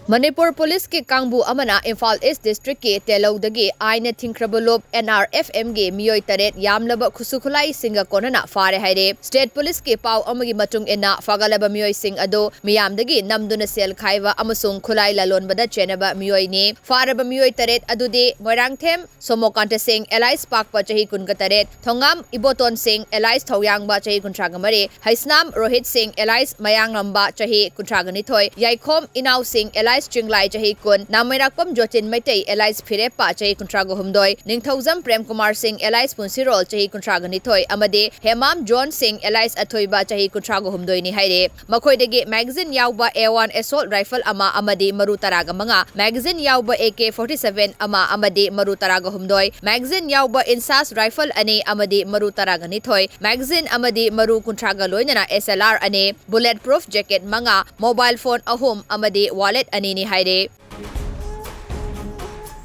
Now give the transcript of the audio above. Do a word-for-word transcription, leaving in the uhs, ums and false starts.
ꯃꯅꯤꯄꯨꯔ ꯄꯨꯂꯤꯁꯀꯤ ꯀꯥꯡꯕꯨ ꯑꯃꯅ ꯏꯝꯐꯥꯜ ꯏꯁ ꯗꯤꯁꯇ꯭ꯔꯤꯛꯀꯤ ꯇꯦꯂꯧꯗꯒꯤ ꯑꯥꯏꯟꯅ ꯊꯤꯡꯈ꯭ꯔꯕ ꯂꯨꯞ ꯑꯦꯟ ꯑꯥꯔ ꯑꯦꯐ ꯑꯦꯝꯒꯤ ꯃꯤꯑꯣꯏ ꯇꯔꯦꯠ ꯌꯥꯝꯂꯕ ꯈꯨꯠꯁꯨ ꯈꯨꯠꯂꯥꯏꯁꯤꯡꯒ ꯀꯣꯟꯅꯅ ꯐꯥꯔꯦ ꯍꯥꯏꯔꯦ꯫ ꯁ꯭ꯇꯦꯠ ꯄꯨꯂꯤꯁꯀꯤ ꯄꯥꯎ ꯑꯃꯒꯤ ꯃꯇꯨꯡ ꯏꯟꯅ, ꯐꯥꯒꯠꯂꯕ ꯃꯤꯑꯣꯏꯁꯤꯡ ꯑꯗꯨ ꯃꯤꯌꯥꯝꯗꯒꯤ ꯅꯝꯗꯨꯅ ꯁꯦꯜ ꯈꯥꯏꯕ ꯑꯃꯁꯨꯡ ꯈꯨꯠꯂꯥꯏ ꯂꯂꯣꯟꯕꯗ ꯆꯦꯟꯅꯕ ꯃꯤꯑꯣꯏꯅꯤ꯫ ꯐꯥꯔꯕ ꯃꯤꯑꯣꯏ ꯇꯔꯦꯠ ꯑꯗꯨꯗꯤ ꯃꯣꯏꯔꯥꯡꯊꯦꯝ ꯁꯣꯃꯣꯀꯥꯟꯇ ꯁꯤꯡ alias ꯄꯥꯛꯄ ꯆꯍꯤ ꯀꯨꯟꯒ ꯇꯔꯦꯠ, ꯊꯣꯉꯥꯝ ꯏꯕꯣꯇꯣꯟ ꯁꯤꯡ alias ꯊꯧꯌꯥꯡꯕ ꯆꯍꯤ ꯀꯨꯟꯊ꯭ꯔꯥꯒ ꯃꯔꯤ, ꯍꯩꯁꯅꯥꯝ ꯔꯣꯍꯤꯠ ꯁꯤꯡ alias ꯃꯌꯥꯡꯂꯝꯕ ꯆꯍꯤ ꯀꯨꯟꯊ꯭ꯔꯥꯒ ꯅꯤꯊꯣꯏ, ꯌꯥꯏꯈꯣꯝ ꯏꯅꯥꯎ ꯁꯤꯡ alias ꯆꯤꯡꯂꯥꯏ ꯆꯍꯤ ꯀꯨꯟ, ꯅꯥꯃꯩꯔꯥꯛꯄꯝ ꯖꯣꯇꯤꯟ ꯃꯩꯇꯩ alias ꯐꯤꯔꯦꯞꯄ ꯆꯍꯤ ꯀꯨꯟꯊ꯭ꯔꯥꯒ ꯍꯨꯝꯗꯣꯏ, ꯅꯤꯡꯊꯧꯖꯝ ꯄ꯭ꯔꯦꯝꯀꯨꯃꯥꯔ ꯁꯤꯡ alias ꯄꯨꯟꯁꯤꯔꯣꯜ ꯆꯍꯤ ꯀꯨꯟꯊ꯭ꯔꯥꯒ ꯅꯤꯊꯣꯏ ꯑꯃꯗꯤ ꯍꯦꯃꯥꯝ ꯖꯣꯟ ꯁꯤꯡ alias ꯑꯊꯣꯏꯕ ꯆꯍꯤ ꯀꯨꯟꯊ꯭ꯔꯥꯒ ꯍꯨꯝꯗꯣꯏꯅꯤ ꯍꯥꯏꯔꯦ꯫ ꯃꯈꯣꯏꯗꯒꯤ magazine ꯌꯥꯎꯕ A one assault rifle ꯑꯃ ꯑꯃꯗꯤ ꯃꯔꯨ ꯇꯔꯥꯒ ꯃꯉꯥ, magazine ꯌꯥꯎꯕ A K forty seven ꯑꯃ ꯑꯃꯗꯤ ꯃꯔꯨ ꯇꯔꯥꯒ ꯍꯨꯝꯗꯣꯏ, magazine ꯌꯥꯎꯕ INSAS rifle ꯑꯅꯤ ꯑꯃꯗꯤ ꯃꯔꯨ ꯇꯔꯥꯒ ꯅꯤꯊꯣꯏ, magazine ꯑꯃꯗꯤ ꯃꯔꯨ ꯀꯨꯟꯊ꯭ꯔꯥꯒ ꯂꯣꯏꯅꯅ S L R ꯑꯅꯤ, bullet proof jacket ꯃꯉꯥ, mobile phone ꯑꯍꯨꯝ ꯑꯃꯗꯤ wallet ꯑꯅꯤꯅꯤ ꯍꯥꯏꯔꯦ꯫